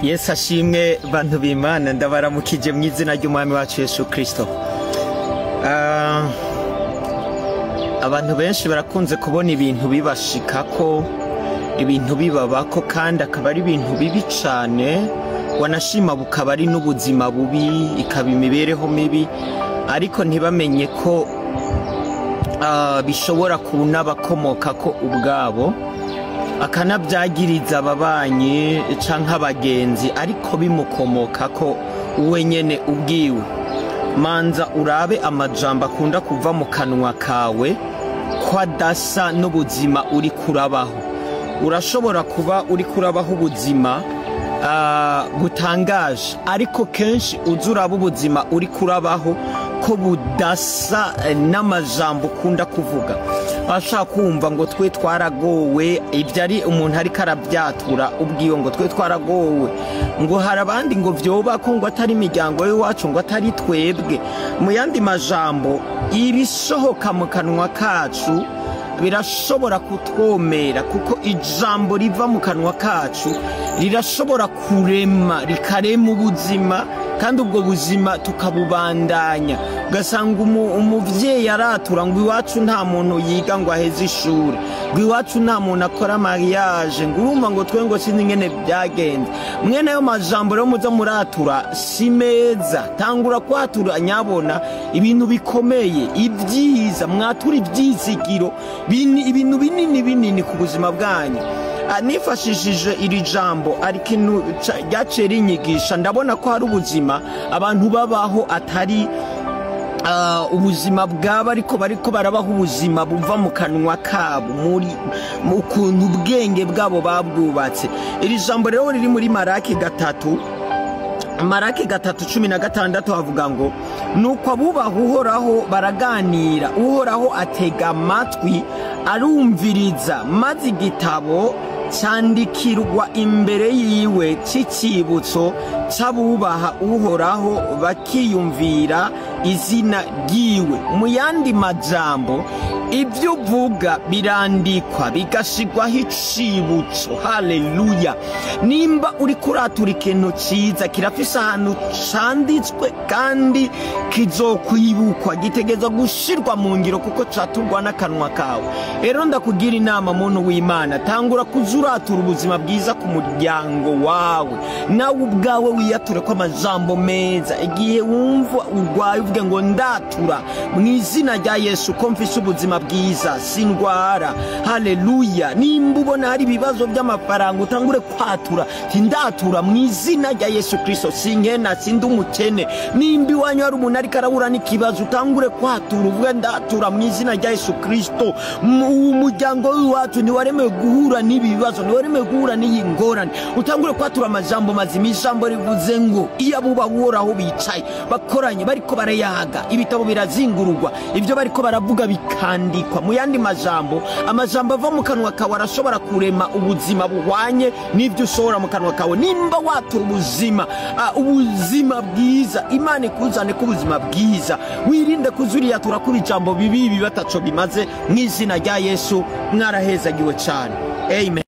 Yesu ashimwe bantu b'Imana, ndabaramukije mu izina ry'Umwami wacu Yesu Kristo. Abantu benshi barakunze kubona ibintu bibashikako, ibintu bibabako, kandi akaba ari ibintu bibi cane, wanashima bukaba ari n'ubuzima bubi, ikaba imibereho mibi, ariko ntibamenye ko bishobora kunabakomokako ubwabo, akanabyagiriza ababanyi canke abagenzi, ariko bimukomokako wenyene ubwiwe. Manza urabe amajambo akunda kuva mu kanwa kawe ko adasa n'ubuzima uri kurabaho. Urashobora kuba uri kurabaho ubuzima butangaje, ariko kenshi uza uraba ubuzima uri kurabaho ko budasa n'amajambo ukunda kuvuga. Ashaka kumva ngo twe twaragowe, ibyo ari umuntu ariko arabyatura ubwiwe ngo twe twaragowe, ngo hari abandi ngo vyoba ko ngo atari imiryango y'iwacu, ngo atari twebwe. Mu yandi majambo, ibisohoka mu kanwa kacu birashobora kutwomera, kuko ijambo riva mu kanwa kacu rirashobora kurema, rikarema ubuzima, kandi ubwo buzima tukabubandanya. Ugasanga umuvyeyi aratura ngo iwacu nta muntu yiga ngo aheze ishure, ngo iwacu nta muntu akora mariage, ngo urumva ngo twe ngo sinzi ingene byagenze. Mwene ayo majambo rero muza muratura si meza. Tangura kwatura nyabona ibintu bikomeye, ibyiza, mwatura ivyizigiro, ibintu binini binini ku buzima bwanyu. Nifashishije iri jambo ariko ryaciye rinyigisha, ndabona ko hari ubuzima abantu babaho atari ubuzima bwabo, ariko bariko barabaho ubuzima buva mu kanwa kabo, muri mu kuntu ubwenge bwabo babwubatse. Iri jambo rero riri muri Maraki 3, Maraki 3:16 havuga ngo nuko abubaha Uhoraho baraganira, Uhoraho atega amatwi arumviriza, maze igitabo cyandikirwa imbere yiwe cy'icibutso cy'abubaha Uhoraho bakiyumvira izina ryiwe. Mu yandi majambo, ibyo uvuga birandikwa bigashigwaho icibutso. Haleluya! Nimba uri kuratura ikintu ciza, kirafise ahantu canditswe kandi kizokwibukwa, gitegerezwa gushirwa mu ngiro kuko caturwa n'akanwa kawe. Rero ndakugira inama muntu w'Imana, tangura kuzuratura ubuzima bwiza ku muryango wawe, nawe ubwawe wiyature ko amajambo meza. Igihe wumva urwaye uvuge ngo ndatura mu izina rya Yesu ko mfise ubuzima bwiza, sindwara. Haleluya! Nimba ubona hari ibibazo by'amafaranga, utangure kwatura, ndatura mu izina rya Yesu Kristo, sinkena, sindi umukene. Nimba iwanyu hari umuntu ariko arahura n'ikibazo, utangure kwatura uvuge ndatura mu izina rya Yesu Kristo. Umuryango w'iwacu ntiwaremewe guhura n'ibi bibazo, ntiwaremewe guhura n'iyi ngorane. Utangure kwatura amajambo mazima. Ijambo rivuze ngo iyo abubaha Uhoraho bicaye bakoranye bariko barayaga, ibitabo birazingururwa, ibyo bariko baravuga bikandikwa. Mu yandi majambo, amajambo ava mu kanwa kawe arashobora kurema ubuzima buhwanye n'ibyo ushobora mu kanwa kawe. Nimba watura ubuzima, ubuzima bwiza, Imana ikuzane ko ubuzima bwiza. Wirinde kuzuriyatura kuri ijambo bibi bataco bimaze. Mu izina rya Yesu mwarahezagiwe cyane. Amen.